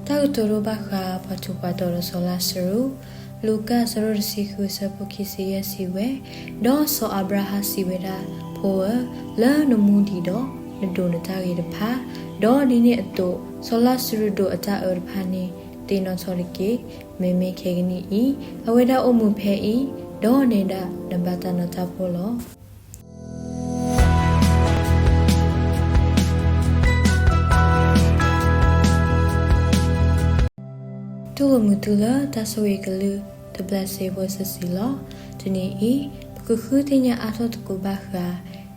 တၢ်ကတိၤဒိဘၣ်ဃး ပှၤထူးပှၤတီၤဒီးစီၤလါစရူး. လူၤကၣ်အဆၢဒိၣ်တဆံဃု အဆၢဖိခံဆံယဲၢ်စံးဝဲ, ဒီးစီၤအၤဘြၤဟၣ်စံးဝဲဒၣ်, ဖိဧၢ, လၢနမူဒံးဒီး နဒိးနတၢ်ဂ့ၤတဖၣ်, ဒီးဒ်န့ၣ်အသိး စီၤလါစရူးဒိးအတၢ်အၢတဖၣ်န့ၣ် သ့ၣ်နီၣ်ထီၣ်တက့ၢ်. မ့မ့ၢ်ခဲကနံၣ်အံၤ အဝဲဒၣ်အိၣ်မူဖဲအံၤ, ဒီးနဲဒၣ်နဘၣ်တၢ်နးတၢ်ဖှီၣ်လီၤ. တူၢ်လိာ်မုာ်သုလၢတၢ်ဆိၣ်ဂ့ၤကလုၢ် တဘျးစ့ဖိစ့ၢ်ကီးလီၤ. တနံၤအံၤ ပကဃုသ့ၣ်ညါအါထီၣ်သကိးဘၣ်ဃး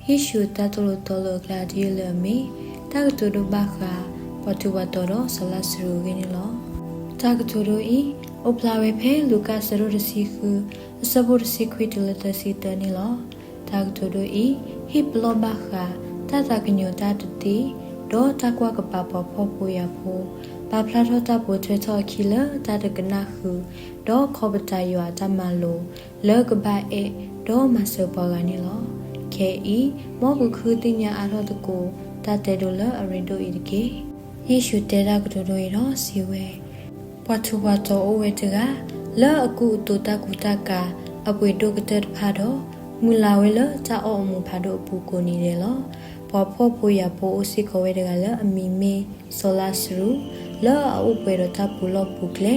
ယ့ၣ်ၡူးအတၢ်သိၣ်လိသီလိအကျါတယုၢ်လၢအမ့ၢ် တၢ်ကတိၤဒိဘၣ်ဃး ပှၤထူးပှၤတီၤဒီးစီၤလါစရူးအဂ့ၢ်န့ၣ်လီၤ. တၢ်ကတိၤဒိအံၤ အိၣ်ဖျါဝဲဖဲလူၤကၣ်အဆၢဒိၣ်တဆံဃု အဆၢဖိတဆံခွံတုၤလၢသၢဆံသၢန့ၣ်လီၤ. တၢ်ကတိၤဒိအံၤ ဟ့ၣ်ပလီၢ်ဘၣ်ဃး တၢ်သးကညီၤတၢ်တသ့ ဒီးတၢ်ကွၢ်ကပၤပှၤဖှီၣ်ဖိယာ်ဖိ, ပာ်ဖျါထီၣ်တၢ်ပိာ်ထွဲထီၣ်အခံလၢတၢ်တကနၣ်ဃုာ်, ဒီးခီပတာ်ယွၤအတၢ်မၤလိာ် လၢကဘၣ်အဲၣ်ဒီးမၤစၢၤပှၤဂၤန့ၣ်လီၤ. ခဲအံၤ မ်ပကဃုသ့ၣ်ညါအါထီၣ်သကိး တၢ်တဲဒိလၢအရ့ဒိၣ်အံၤတက့ၢ်. ယ့ၣ်ၡူးတဲတၢ်ကတိၤဒိအံၤဒီးစံးဝဲ, ပှၤထူးပှၤတီၤအိၣ်ဝဲတဂၤ လၢအကူအသိးတၢ်ကူတၢ်ကၤ အပှ့ၤဒိၣ်ကတၢၢ်တဖၣ်ဒီး မုၢ်လၢ်ဝဲလၢတၢ်အီၣ်အမူးဖးဒိၣ်အပူၤကိးနံၤဒဲးလီၤ. ပှၤဖှီၣ်ဖိယာ်ဖိအိၣ်စ့ၢ်ကီးဝဲတဂၤလၢအမံၤမ့ၢ်စီၤလါစရူး, လၢအအိၣ်ပှဲၤဒီးတၢ်ပူးလီၢ်ပူးကျဲ,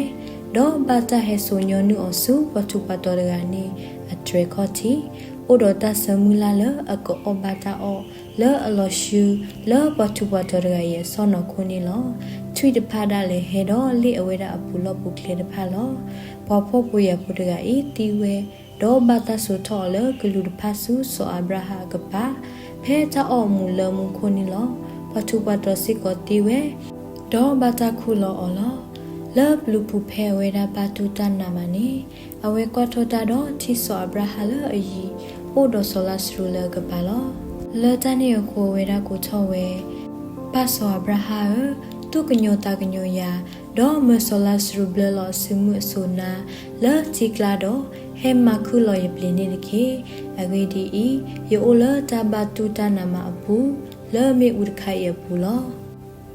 ဒီးဘၣ်တၢ်ဟဲစိာ်ညီနုၢ်အီၤဆူပှၤထူးပှၤတီၤတဂၤန့ၣ်အတြဲၤခီၣ်ထံး, အိၣ်ဒီးတၢ်ဆၢမုၢ်လၢ်လၢအကအီၣ်ဘၣ်တၢ်အီၣ် လၢအလီၤဆှု လၢပှၤထူးပှၤတီၤတဂၤအံၤအဆီၣ်နီၤခိၣ်န့ၣ်လီၤ. ထွံၣ်တဖၣ်ဒၣ်လဲာ်ဟဲဒီးလ့ၣ်အဝဲဒၣ်အပူးလီၢ်ပူးကျဲတဖၣ်လီၤ. ပှၤဖှီၣ်ဖိယာ်ဖိတဂၤအံၤသံဝဲ, ဒီးဘၣ်တၢ်စိာ်ထီၣ်အီၤလၢကလူးတဖၣ်ဆူစီၤအၤဘြၤဟၣ်အကပၤ, ဖဲတၢ်အီၣ်အမူးလၢမူခိၣ်န့ၣ်လီၤ. ပှၤထူးပှၤတီၤစ့ၢ်ကီးသံဝဲ, ဒီးဘၣ်တၢ်ခူၣ်လီၤအီၤလီၤ. လၢပျုၤပူၤဖဲအဝဲဒၣ်ဘၣ်တူၢ်တၢ်နာ်မးန့ၣ်, အဝဲကွၢ်ထီၣ်တၢ်ဒီးထံၣ်စီၤအၤဘြၤဟၣ်လၢအယံၤ အိၣ်ဒီးစီၤလါစရူးလၢအကပၤလီၤ. လၢတၢ်န့ၣ်အဃိအဝဲဒၣ်ကိးထီၣ်ဝဲ, ပၢ်စီၤအၤဘြၤဟၣ်ဧၢ, သူၣ်ကညီၤသးကညီၤယၤ, ဒီးမၢစီၤလါစရူးဘျၢလီၤအစုမုၢ်အစိၤနါ လၢထံကျါဒီး ဟဲမၤခုၣ်လီၤယပျ့ၤန့ၣ်တက့ၢ်. အဂ့ၢ်ဒ်အံၤ, ယအိၣ်လၢတၢ်ဘၣ်တူၢ်တၢ်နာ်မးအပူၤ, လၢမ့ၣ်အူတခါအံၤအပူၤလီၤ.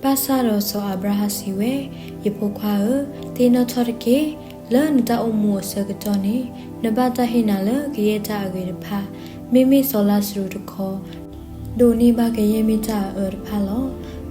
ဘၣ်ဆၣ်ဒီးစီၤအၤဘြၤဟၣ်စံးဝဲ, ယဖိခွါဧၢ, သ့ၣ်နီၣ်ထီၣ်တက့ၢ်. လၢနတၢ်အိၣ်မူအဆၢကတီၢ်န့ၣ်, နဘၣ်တၢ်ဟ့ၣ်နၤလၢကယဲၢ်တၢ်အဂ့ၤတဖၣ်, မ့မ့ၢ်စီၤလါစရူးတခီ ဒိးန့ၢ်ဘၣ်ကယဲၢ်မ့ၢ်တၢ်အအၢတဖၣ်လီၤ.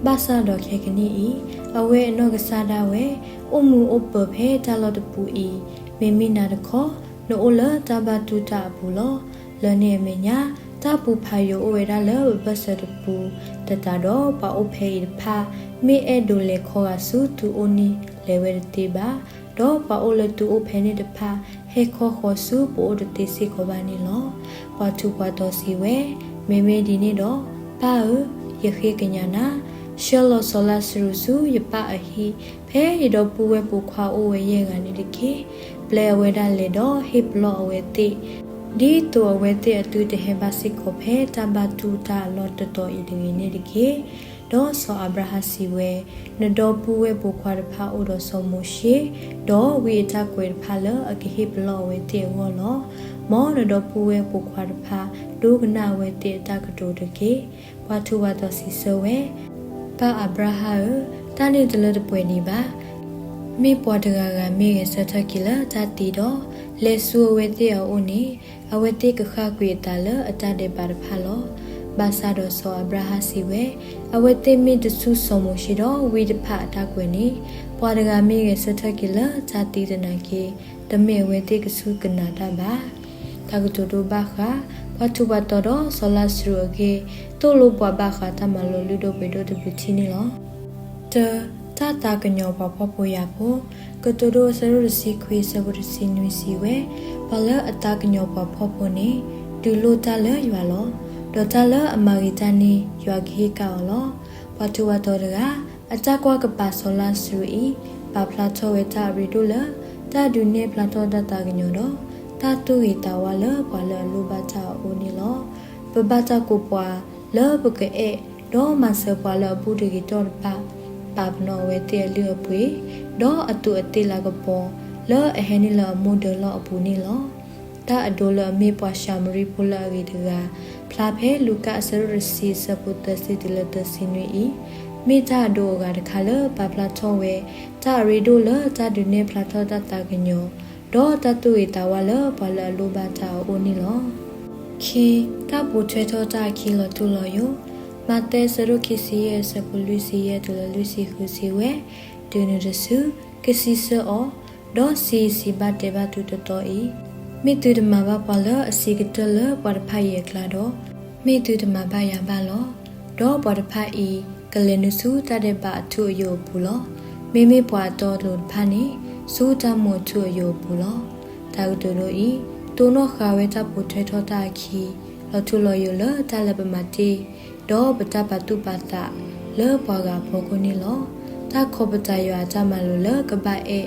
ဘၣ်ဆၣ်ဒီးခဲကနံၣ်အံၤ, အဝဲအနီၢ်ကစၢ်ဒၣ်ဝဲ အိၣ်မုာ်အိၣ်ပၢၤဖဲတၢ်လီၢ်တပူၤအံၤ, မ့မ့ၢ်နၤတခီ, နအိၣ်လၢတၢ်ဘၣ်တူၢ်တၢ်အပူၤလီၤ. လၢန့ၣ်အမဲာ်ညါ, တၢ်ပူၤဖးယိာ်အိၣ်ဝဲဒၣ်လၢပဘၢၣ်စၢၤတပူၤ, သတးဒီးပှၤအိၣ်ဖဲအံၤတဖၣ် မ့ၢ်အဲၣ်ဒိးလဲၤခီဂာ်ဆူသုအိၣ်န့ၣ် လဲၤဝဲတသ့ဘၣ်. ဒီးပှၤအိၣ်လၢသုအိၣ်ဖဲန့ၣ်တဖၣ် ဟဲခီဃီၤဆူပအိၣ်တသ့စ့ၢ်ကီးဘၣ်န့ၣ်လီၤ. ပှၤထူးပှၤတီၤစံးဝဲ, မ့မ့ၢ်ဒ်န့ၣ်ဒီး, ပၢ်ဧၢ, ယဃ့ကညးနၤ, ဆှၢလီၤစီၤလါစရူးဆူယပၢ်အဟံၣ်, ဖဲယဒီပုၢ်ဝဲၢ်ပိာ်ခွါအိၣ်ဝဲယဲၢ်ဂၤန့ၣ်တက့ၢ်. ပျဲအဝဲဒၣ်လဲၤဒီးဟ့ၣ်ပလီၢ်အဝဲသ့ၣ်, ဒ်သိးအဝဲသ့ၣ်အသုတဟဲဘၣ်စ့ၢ်ကီးဖဲတၢ်ဘၣ်တူၢ်တၢ်အလီၢ်တတီၤအံၤတဂ့ၤန့ၣ်တက့ၢ်. ဒီးစီၤအၤဘြၤဟၣ်စံးဝဲ, နဒီပုၢ်ဝဲၢ်ပိာ်ခွါတဖၣ်အိၣ်ဒီးစီၤမိၤၡ့, ဒီးဝံအတၢ်ကွဲးတဖၣ်လၢအကဟ့ၣ်ပလီၢ်အဝဲသ့ၣ်အဂီၢ်လီၤ. မ်နဒီပုၢ်ဝဲၢ်ပိာ်ခွါတဖၣ် ဒိကနၣ်အဝဲသ့ၣ်အတၢ်ကတိၤတက့ၢ်. ပှၤထူးပှၤတီၤစံးဆၢဝဲ, ပၢ်အၤဘြၤဟၣ်ဧၢ, တၢ်န့ၣ်တလၢတပှဲၤဒံးဘၣ်. မ့ၢ်ပှၤတဂၤဂၤမ့ၢ်ဂဲၤဆၢထၢၣ်က့ၤလၢတၢ်သံဒီး, လဲၤဆူအဝဲသ့ၣ်အအိၣ်န့ၣ်, အဝဲသ့ၣ်ကဃၣ်ကွံာ်အသးလၢအတၢ်ဒဲးဘးတဖၣ်လီၤ. ဘၣ်ဆၣ်ဒီးစီၤအၤဘြၤဟၣ်စံးဝဲ, အဝဲသ့ၣ်မ့ၢ်တဆူၣ်စီၤမိၤၡ့ဒီးဝံတဖၣ်အတၢ်ကွဲးန့ၣ်, ပှၤတဂၤမ့ၢ်ဂဲၤဆၢထၢၣ်က့ၤလၢတၢ်သံသနာ်က့, တမ့ၢ်အဝဲသ့ၣ်ကဆူၣ်ကနာ်တၢ်ဘၣ်. တၢ်ကတိၤဒိဘၣ်ဃး ပှၤထူးပှၤတီၤဒီးစီၤလါစရူးအဂ့ၢ် သိၣ်လိပှၤဘၣ်ဃးတၢ်မၤလိာ်လုၢ်ဒိၣ်ပှ့ၤဒိၣ်တဘျုးထံၣ်န့ၣ်လီၤ. တၢ, တၢ်သးကညီၤပှၤဖှီၣ်ဖိယာ်ဖိ. ကတိၤဒိအဆၢဒိၣ်တဆံခွံ အဆၢဖိတဆံနွံစံးဝဲ, ပှၤလၢအသးကညီၤပှၤဖှီၣ်ဖိန့ၣ် တူၢ်လိာ်တၢ်လၢယွၤလီၤ. ဒီးတၢ်လၢအမၤဂ့ၤတၢ်န့ၣ် ယွၤကဟ့ၣ်ကၣ်အီၤလီၤ. ပှၤထူးပှၤတီၤတဂၤ အတၢ်ကွၢ်ကပၤစီၤလါစရူးအံၤ ပာ်ဖျါထီၣ်ဝဲတၢ်အရ့ဒိၣ်လၢ တၢ်ဒုးနဲၣ်ဖျါထီၣ်တၢ်သးကညီၤဒီး တၢ်သူၣ်ဂ့ၤသးဝါလၢပှၤလၢအလိၣ်ဘၣ်တၢ်အအိၣ်န့ၣ်လီၤ. ပဘၣ်တၢ်ကိးပှၤလၢပကအဲၣ် ဒီးမၤစၢၤပှၤလၢအဘူၣ်တဂ့ၤတီၢ်တဖၣ်, ပာ်ပနီၣ်အဝဲသ့ၣ်အလုၢ်အပှ့ၤ, ဒီးအသူးအသ့ၣ်လၤကပီၤ လၢအဟဲနုာ်လၢအမိၢ်ဒၢးလီၢ်အပူၤန့ၣ်လီၤ. တၢ်အဒိလၢအမ့ၢ်ပှၤၡၤမရံဖိလၢအဂ့ၤတဂၤ ဖျါဖဲလူၤကၣ်အဆၢဒိၣ်တဆံ အဆၢဖိသၢဆံတုၤလၢသၢဆံနွံအံၤ, မ့ၢ်တၢ်အဒိးအဂၤတခါလၢပာ်ဖျါထီၣ်ဝဲ တၢ်အရ့ဒိၣ်လၢတၢ်ဒုးနဲၣ်ဖျါထီၣ်တၢ်သးကညီၤ ဒီးတၢ်သူၣ်ဂ့ၤသးဝါလၢပှၤလၢအလိၣ်ဘၣ်တၢ်အအိၣ်န့ၣ်လီၤ. ခံ, တၢ်ပိာ်ထွဲထီၣ်တၢ်အခံလီၤထူလီၤယိာ်. မးသဲအဆၢဒိၣ်ခံဆံယဲၢ် အဆၢဖိလွံၢ်ဆံယဲၢ်တုၤလၢလွံၢ်ဆံဃုစံးဝဲ, တုၤနုၤတစု, ကစံးဆၢအီၤ, ဒီးစံးစံးဘၣ်တဲဘၣ်သုတတီအံၤ, မ့ၢ်သုတမၤဘၣ်ပှၤလၢအစံးကတၢၢ်လၢပှၤတဖၣ်အံၤအကျါဒီး, မ့ၢ်သုတမၤဘၣ်ယၤဘၣ်လီၤ. ဒီးပှၤတဖၣ်အံၤ ကလဲၤနုာ်ဆူတၢ်ဒဲးဘးအထူအယိာ်အပူၤလီၤ. မ့မ့ၢ်ပှၤအတီအလိၤတဖၣ်န့ၣ် ဆူတၢ်မူအထူအယိာ်အပူၤလီၤ. တၢ်ကတိၤဒ်အံၤ, တိၢ်နီၣ်ဃာ်ဝဲတၢ်ပိာ်ထွဲထီၣ်တၢ်အခံ လီၤထူလီၤယိာ်လၢတၢ်လၢပမၤတ့ၢ် ဒီးပတၢ်ပာ်သူၣ်ပာ်သးလၢပှၤဂၤအဖီခိၣ်န့ၣ်လီၤ. တၢ်ခီပတာ်ယွၤအတၢ်မၤလိာ်လၢကဘၣ်အဲၣ်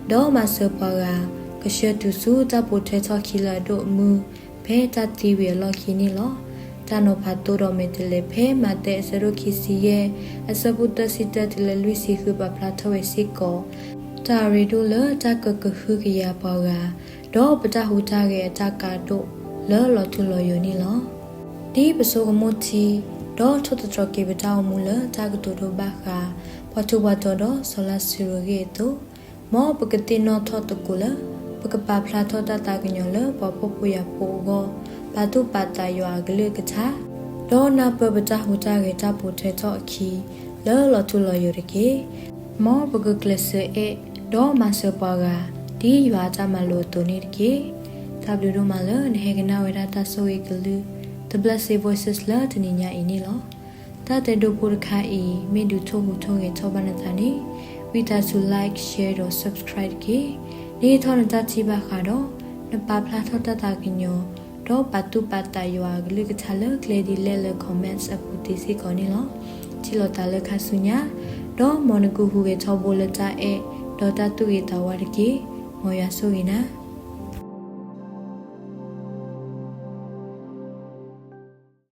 ဒီးမၤစၢၤပှၤဂၤ ကဆှၢတုၤဆူတၢ်ပိာ်ထွဲထီၣ်ခံလၢအဒိၣ်အမုၢ် ဖဲတၢ်သံဝံၤအလီၢ်ခံန့ၣ်လီၤ. တၢ်နီၤဖးသိဒီးမဲာ်တဲးလဲးဖဲမးသဲအဆၢဒိၣ်ခံဆံယဲၢ် အဆၢဖိသၢဆံတၢတုၤလၢလွံၢ်ဆံဃု ပာ်ဖျါထီၣ်ဝဲစ့ၢ်ကီး တၢ်အရ့ဒိၣ်လၢတၢ်ကကဟုကယာ်ပှၤဂၤ ဒီးပတၢ်ဟူးတၢ်ဂဲၤအတၢ်ကါဒိၣ်လၢလီၤထူလီၤယိာ်န့ၣ်လီၤ. ဒ်ပဆိကမိၣ်ထံ ဒီးထိၣ်သတြီၤက့ၤပတၢ်အိၣ်မူလၢတၢ်ကတိၤဒိဘၣ်ဃး ပှၤထူးပှၤတီၤဒီးစီၤလါစရူးအဂ့ၢ်အသိး, မ်ပကသ့ၣ်နီၣ်ထီၣ်သကိးလၢ ပကပာ်ဖျါထီၣ်တၢ်သးကညီၤလၢပှၤဖှီၣ်ဖိယာ်ဖိအဂီၢ်, ပာ်သူၣ်ပာ်သးယွၤအကလုၢ်ကထါ, ဒီးနၢ်ပၢၢ်ပတၢ်ဟူးတၢ်ဂဲၤတၢ်ပိာ်ထွဲထီၣ်အခံ လၢလီၤထူလီၤယိာ်တက့ၢ်. မ်ပကကျဲးစၢးအဲၣ် ဒီးမၤစၢၤပှၤဂၤ ဒ်ယွၤအတၢ်မၤလိာ်အသိးန့ၣ်တက့ၢ်. တၢ်ဘျုးဒိၣ်မးလၢနဟဲကနၣ်ဝဲဒၣ်တၢ်ဆိၣ်ဂ့ၤကလုၢ် The Blessed Voices လၢတနံၤညါအံၤန့ၣ်လီၤ. တၢ်တဲဒိဖိတခါအံၤ မ့ၢ်ဒုးထိၣ်ဟူးထိၣ်ဂဲၤထီၣ်ဘၣ်နသးန့ၣ်, ဝံသးစူၤ like, share ဒီး subscribe တက့ၢ်. နဟ့ၣ်ထီၣ်နတၢ်ထံၣ်ဘၣ်ဃးဒီး နပာ်ဖျါထီၣ်တၢ်သးကညီၤ ဒီးပာ်သူၣ်ပာ်သးယွၤအကလုၢ်ကထါလၢကျဲဒ်လဲၣ်လၢ comments အပူၤသ့စ့ၢ်ကီးန့ၣ်လီၤ. ထံၣ်လိာ်သးလၢခါဆူညါ, ဒီးမ်နကဟူးဂဲၤထီဘိလၢတၢ်အဲၣ် ဒီးတၢ်သူၣ်ဂ့ၤသးဝါတက့ၢ်. မ်ယွၤဆိၣ်ဂ့ၤနၤ.